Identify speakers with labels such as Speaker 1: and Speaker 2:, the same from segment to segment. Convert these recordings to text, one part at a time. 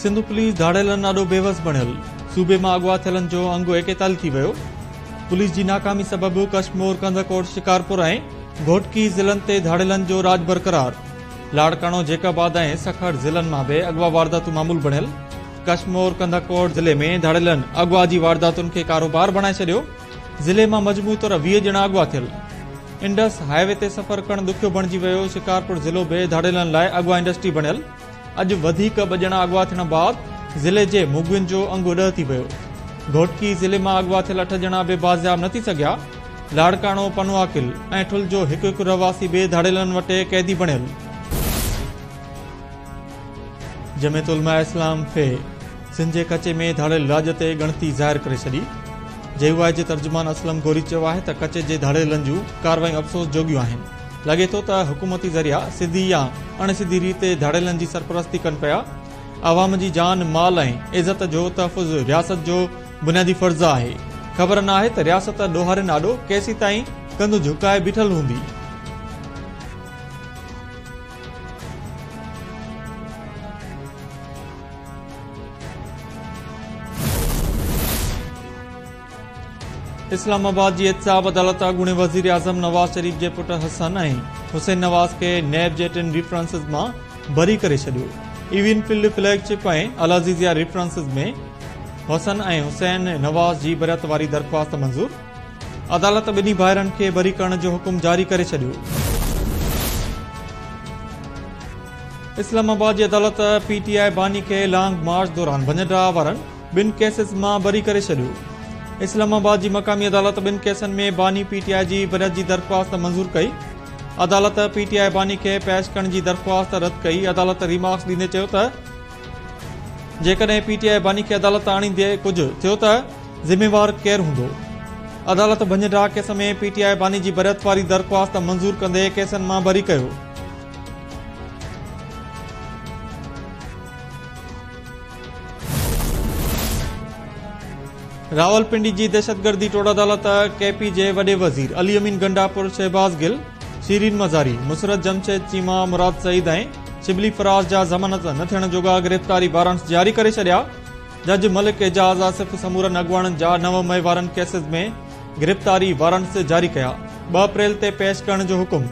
Speaker 1: Sindh police ڌاڙيلن آڏو بيوس بڻيل، صوبي مان اغوا ٿيلن جو انگ ايڪيتاليهه ٿي ويو، پوليس جي ناڪامي سبب ڪشمور، ڪنڌڪوٽ، شڪارپور ۽ گهوٽڪي ضلعن تي ڌاڙيلن جو راڄ برقرار، لاڙڪاڻو، جيڪب آباد ۽ سکر ضلعن مان به اغوا وارداتون معمول بڻيل، ڪشمور، ڪنڌڪوٽ ضلعي ۾ ڌاڙيلن اغوا جي وارداتن کي ڪاروبار بڻائي ڇڏيو، ضلعي مان مجموعي طور 20 ڄڻا اغوا ٿيل. انڊس هاء وي تي سفر ڪرڻ ڏکيو بڻجي ويو، شڪارپور ضلعو به ڌاڙيلن لاء اغوا انڊسٽري بڻيل، اڄ وڌيڪ ٻه ڄڻا اغوا ٿيڻ بعد ضلعي جي مغوين جو انگ 10 ٿي ويو. گهوٽڪي ضلعي مان اغوا ٿيل اٺ ڄڻا به بازياب نه ٿي سگهيا. لاڙڪاڻو، پنوعاقل ۽ ٺل جو هڪ هڪ رهواسي به ڌاڙيلن وٽ قيدي بڻيل. جمعيت علماء اسلام في سنڌ جي ڪچي ۾ ڌاڙيل راڄ تي ڳڻتي ظاهر ڪري ڇڏي. جي يو آء جي ترجمان اسلم غوري چيو آهي ته ڪچي جي ڌاڙيلن جون ڪارروايون افسوس جوڳيون آهن. لڳي ٿو ته حڪومتي ذريعا سڌي يا اڻ سڌي ريت ڌاڙيلن جي سرپرستي ڪن پيا. عوام جي جان، مال ۽ عزت جو تحفظ رياست جو بنيادي فرض آهي. خبر ناهي ته رياست ڏوهارين آڏو ڪيسيتائين ڪنڌ جهڪائي بيٺل هوندي. اسلام آباد جي احتساب عدالت اڳوڻي وزيراعظم نواز شريف جي پٽ حسن ۽ حسين نواز کي نيب جي ٽن ريفرنسز مان بري ڪري ڇڏيو. ايون field flag ship ۽ Al Azizia references ۾ حسن ۽ حسين نواز جي بريت واري درخواست منظور. عدالت ٻنهي ڀائرن کي بري ڪرڻ جو حڪم جاري ڪري ڇڏيو. اسلام آباد جي عدالت پي ٽي آء باني کي لانگ مارچ دوران ڀڃ ڊاهه وارن ٻن ڪيسز مان بري ڪري ڇڏيو. اسلام آباد جي مقامي عدالت ٻن ڪيسن ۾ باني پي ٽي آء جي بريت جي درخواست منظور ڪئي. عدالت پي ٽي آء باني کي پيش ڪرڻ جي درخواست رد ڪئي. عدالت ريمارڪس ڏيندي چيو ته جيڪڏهن پي ٽي آء باني کي عدالت آڻيندي ڪجهه ٿيو ته ذميوار ڪير هوندو؟ عدالت ڀڃ ڊاهه ڪيس ۾ پي ٽي آء باني جي بريت واري درخواست منظور ڪندي ڪيسن مان بري ڪيو. راولپنڊي جي دهشتگردي ٽوڙ عدالت ڪي پي جي وڏي وزير علي امين گنڊاپور، شهباز گل، شيرين مزاري، مسرت جمشيد چيما، مراد سعيد ۽ شبلي فراز جا ضمانت نه ٿيڻ جوڳا گرفتاري وارنٽس جاري ڪري ڇڏيا. جج ملڪ اعجاز آصف سمورن اڳواڻن جا 9 مئي وارن ڪيسز ۾ گرفتاري وارنٽس جاري ڪيا، 2 اپريل تي پيش ڪرڻ جو حڪم.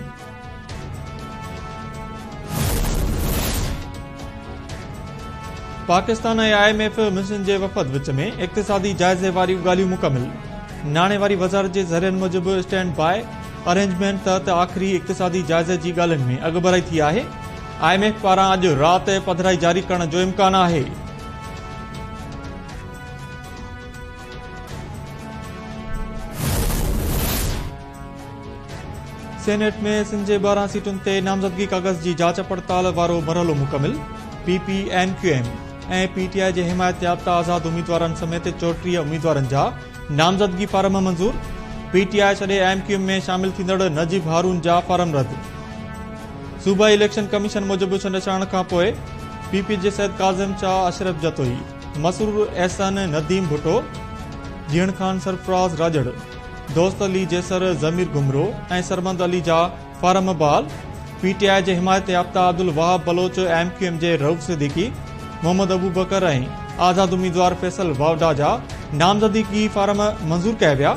Speaker 1: Pakistan ۽ I M F mission جي وفد وچ ۾ اقتصادي جائزي واريون ڳالهيون مڪمل، ناڻي واري وزارت جي ذريعن موجب اسٽينڊ باء ارينجمينٽ تحت آخري اقتصادي جائزي جي ڳالهين ۾ اڳڀرائي ٿي آهي، I M F پاران اڄ رات پڌرائي جاري ڪرڻ جو امڪان آهي. سينيٽ ۾ سنڌ جي 12 سيٽن تي نامزدگي ڪاغذ جي جاچ پڙتال وارو مرحلو مڪمل، P P, M Q M ۽ P T I جي حمايت يافته آزاد اميدوارن سميت 34 اميدوارن جا نامزدگي فارم منظور، پي ٽي آء ڇڏي ايم ڪيو ايم ۾ شامل ٿيندڙ نجيب هارون جا فارم رد. صوبائي اليڪشن ڪميشن موجب ڇنڊڇاڻ کانپوء پي پي جي سيد ڪاظم شاهه، اشرف جتوئي، مسرور احسن، نديم ڀٽو، جيئڻ خان، سرفراز راڄڙ، دوست علي جيسر، ضمير گهمرو ۽ سرمد علي جا فارم بحال، پي ٽي آء جي حمايت يافته Abdulwahab Baloch, M Q M جي رئوف صديقي، محمد ابوبڪر ۽ آزاد اميدوار فيصل واوڊا جا نامزدگي فارم منظور ڪيا ويا.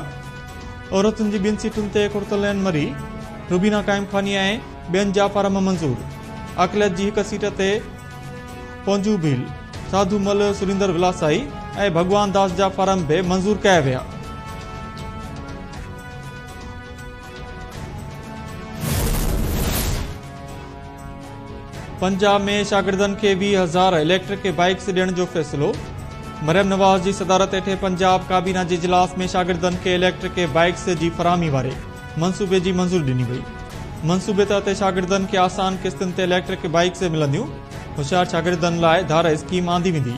Speaker 1: عورتن جي ٻن سيٽن تي قرتالعين مري، روبينا قائم خاني ۽ ٻين جا فارم منظور، اقليت جي هڪ سيٽ تي پونجو ڀيل، ساڌو مل، سريندر ولاسائي ۽ ڀڳوان داس جا فارم به منظور ڪيا ويا. پنجاب ۾ شاگردن کي 20,000 اليڪٽرڪ بائيڪس ڏيڻ جو فيصلو، مريم نواز جي صدارت هيٺ پنجاب ڪابينا جي اجلاس ۾ شاگردن کي اليڪٽرڪ بائيڪس جي فراهمي واري منصوبي جي منظوري ڏني وئي. منصوبي تحت شاگردن کي آسان قسطن تي اليڪٽرڪ بائيڪس ملنديون، هوشيار شاگردن لاء ڌار اسڪيم آندي ويندي.